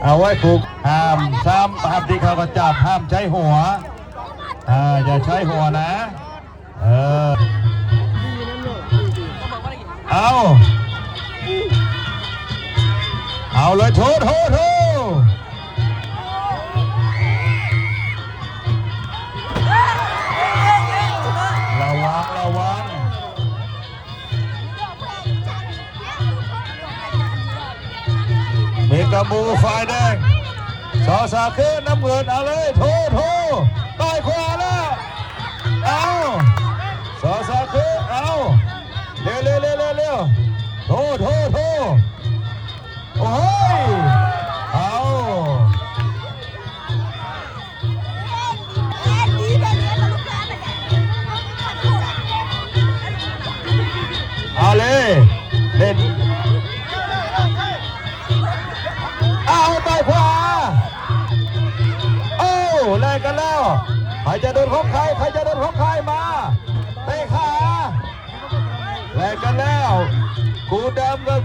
เอาไว้ครู ห้ามซ้ำ ห้ามตีเข่าก็จับ ห้ามใช้หัว อ่า อย่าใช้หัวนะ เออ เอา เอาเลย โทษ โทษ โทษ ระวัง ระวัง เมกามูฝ่ายแดง สอสาคริกน้ำเงิน เอาเลย โท โท ต่อยขวาแล้ว เอา สอสาคริก เอา เร็ว เร็ว เร็ว เร็ว เร็ว โท โท โท โอ้ย เอา เอาเลย เล่น เอาต่อยขวา โอ้ แลกกันแล้ว ใครจะโดนของใคร ใครจะโดนของใคร มา เตะขา แลกกันแล้ว กูดำกับ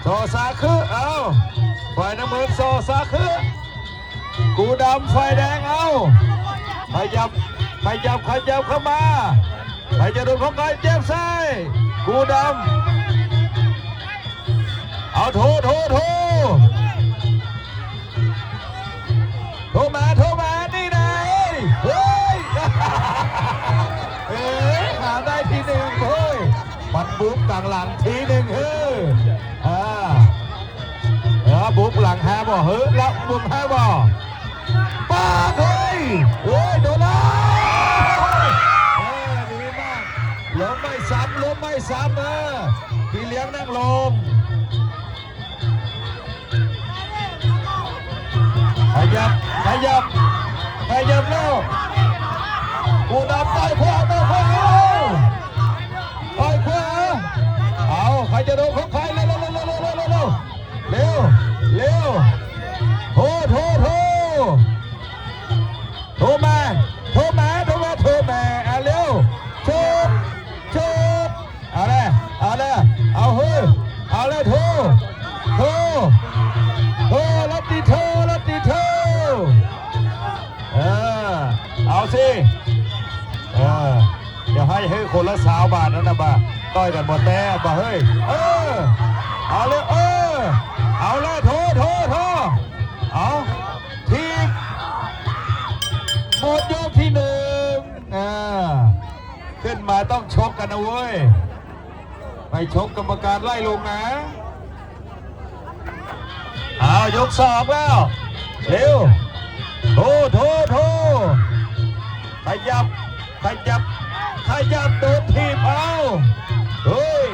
สอสาคริก เอา ฝ่ายน้ำเงิน สอสาคริก กูดำ ฝ่ายแดง เอา ขยับ ขยับ ขยับเข้ามา ใครจะโดนของใคร เจ็บซ้าย กูดำ เอา โท โท โท โทรมา โทรมา นี่นะ เฮ้ย เฮ้ย เอ้ย หาได้ทีหนึ่ง เฮ้ย มันบุกกลางหลังทีหนึ่ง เฮ้ย อ่า เออ บุกหลังฮาบ่ เฮ้ย แล้วบุกฮาบ่ ปาด เฮ้ย เฮ้ย โดนแล้ว เออ ดีมาก ล้มไม่ซ้ำ ล้มไม่ซ้ำ เออ พี่เลี้ยงนั่งลง ขยับ ขยับ ขยับแล้ว กูดำต่อยขวา ต่อยขวา เอา ต่อยขวา เอา ใครจะโดนของใคร เร็ว เร็ว เร็ว เร็ว เร็ว โทร โทร โทร โทรมา โทรมา โทรมา โทรมา อ่ะ เร็ว ชุบ ชุบ เอาเลย เอาเลย เอาเฮ้ย เอาเลย โทร โทร โทร รถติดโทร รถติดโทร เออ เอาสิ เออ เดี๋ยวให้ ให้คนละสามบาทนั่นนะบ่า ต่อยกันบ่แต้บ่า เฮ้ย เออ เอาเลย เออ เอาเลย โทร โทร โทร เอา ทีม หมดยกที่หนึ่ง อ่า ขึ้นมาต้องชกกันนะเว้ย ไม่ชกกรรมการไล่ลงนะ เอายกสองแล้ว เร็ว โทร โทร โทร ขยับ ขยับ ขยับ โดนถีบ เอา เฮ้ย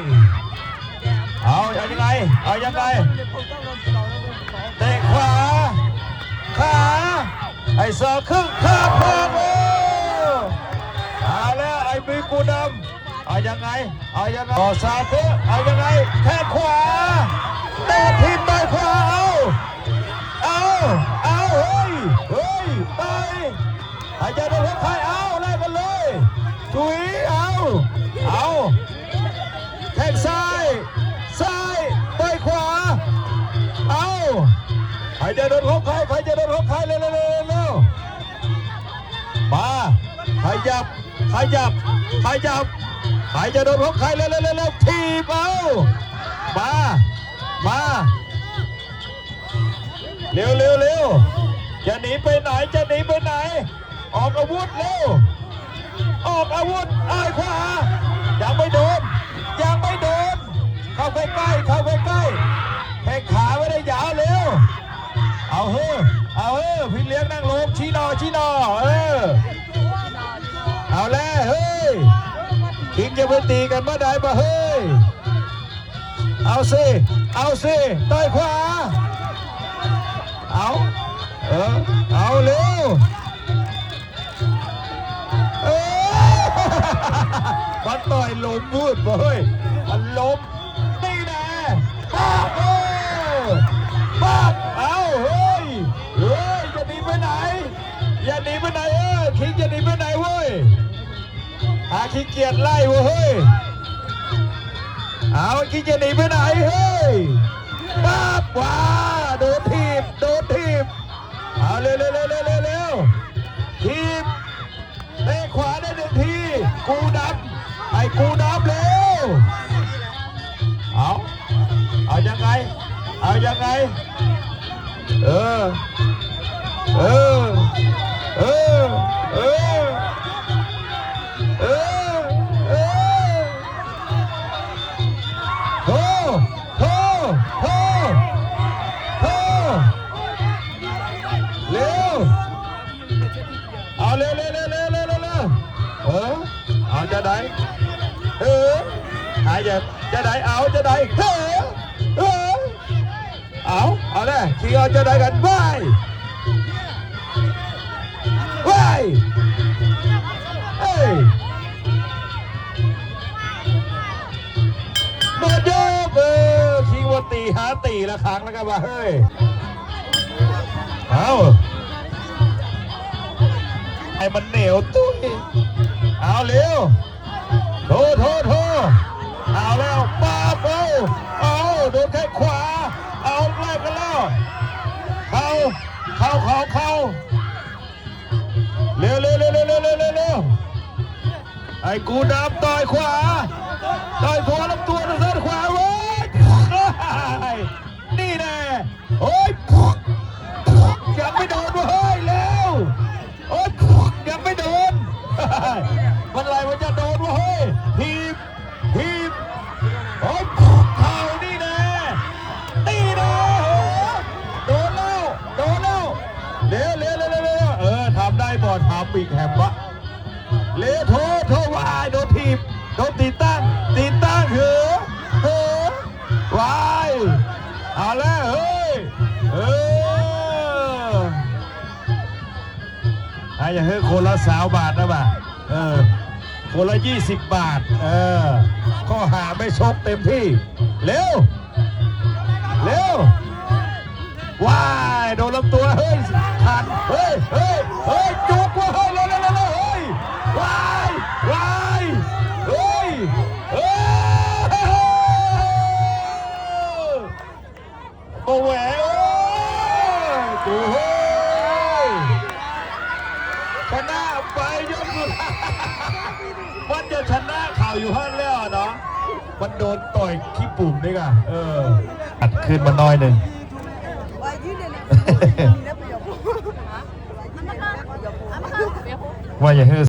เอา เอายังไง เอายังไง เตะขวา ขา ไอ้สอครึ่ง ขาพอง โอ้ เอาแล้ว ไอ้มือกูดำ เอายังไง เอายังไง ต่อซ้ายเถอะ เอายังไง แข้งขวา เตะทิ่ม ต่อยขวา เอา เอา เอา เฮ้ย เฮ้ย ต่อย ใครจะโดนของใคร เอา แลกกันเลย ถุย เอา เอา แข้งซ้าย ซ้าย ต่อยขวา เอา ใครจะโดนของใคร ใครจะโดนของใคร เร็ว เร็ว เร็ว เร็ว มา ขยับ ขยับ ขยับ ใครจะโดนของใคร เร็ว เร็ว เร็ว เร็ว ถีบ เอา มา มา เร็ว เร็ว เร็ว จะหนีไปไหน จะหนีไปไหน ออกอาวุธเร็ว ออกอาวุธ อ้ายขวา ยังไม่โดน ยังไม่โดน เข้าใกล้ๆ เข้าใกล้ๆ แข้งขาไม่ได้ยาวเร็ว เอาเฮ้อ เอาเฮ้อ พี่เลี้ยงนั่งลง ชี้หน่อ ชี้หน่อ เออ เอาแล้ว เฮ้ย คิงจะไปตีกันเมื่อใดบ่เฮ้ย เอาสิ เอาสิ ต่อยขวา เอา เออ เอาเร็ว เออ มันต่อยล้มวืดเว้ย มันล้ม นี่แน่ ปาก เออ ปาก เอา เฮ้ย เฮ้ย จะหนีไปไหน อย่าหนีไปไหน เออ คิงจะหนีไปไหนเว้ย อาขี้เกียจไล่เว้ยเฮ้ย เอาขี้เกียจหนีไปไหนเฮ้ย ပၢ်ပှၤ โดนถีบ โดนถีบ เอาเร็วเร็วเร็วเร็วเร็วเร็ว ถีบ เตะขวาได้หนึ่งที กูดำ ให้กูดำเร็ว เอา เอายังไง เอายังไง เออ เออ เออ เออ เออ เออ โทร โทร โทร โทร เร็ว เอาเร็วเร็วเร็วเร็วเร็วเร็วเร็ว เออ เอาจะไหน เออ หายจะจะไหน เอาจะไหน เออ เออ เอา เอาเลย คิงเอาจะไหนกัน ไป ไป เฮ้ย หมดยก เออ คิงว่าตีหาตีละครั้งแล้วกันว่า เฮ้ย เอา ให้มันเหนียวตุ้ย เอาเร็ว โทร โทร โทร เอาแล้ว ป๊าบ เอา เอา โดนแข้งขวา เอาแลกกันแล้ว เข้า เข้า เข้า เข้า เร็ว เร็ว เร็ว เร็ว เร็ว เร็ว เร็ว ไอ้กูดำต่อยขวา ต่อยสวนลำตัวทางด้านขวา เว้ย นี่แน่ โอ้ย ยังไม่โดนเว้ย เร็ว โอ้ย ยังไม่โดน เมื่อไหร่มันจะโดนวะเฮ้ย ถีบ ถีบ โอ้ย เข่านี่แน่ นี่แน่ โอ้โห โดนแล้ว โดนแล้ว เร็ว เร็ว เร็ว เร็ว เร็ว เออ ทำได้บ่ ทำอีกแหมวะ เละโทษ โทษ วาย โดนถีบ โดนตีตั้ง ตีตั้ง เหอ เหอ วาย เอาแล้ว เฮ้ย เออ อ่ะ อย่าเฮ้ย คนละสามบาทนะบ่า เออ คนละยี่สิบบาท เออ ข้อหาไม่ชกเต็มที่ เร็ว เร็ว ว้าย โดนลำตัว เฮ้ย ขัด เฮ้ย เฮ้ย เฮ้ย จุกว่ะ เฮ้ย เร็ว เร็ว เร็ว เฮ้ย ว้าย ว้าย เฮ้ย เฮ้ย เฮ้ย โอ้แหวะเอ้ย โอ้โห ชนะไปยกสุดท้าย มันจะชนะเขาอยู่หั้นแล้วเนาะ มันโดนต่อยขี้ปุ่มด้วยกัน เออ อัดขึ้นมาหน่อยหนึ่ง ว่าอย่าเฮ้ย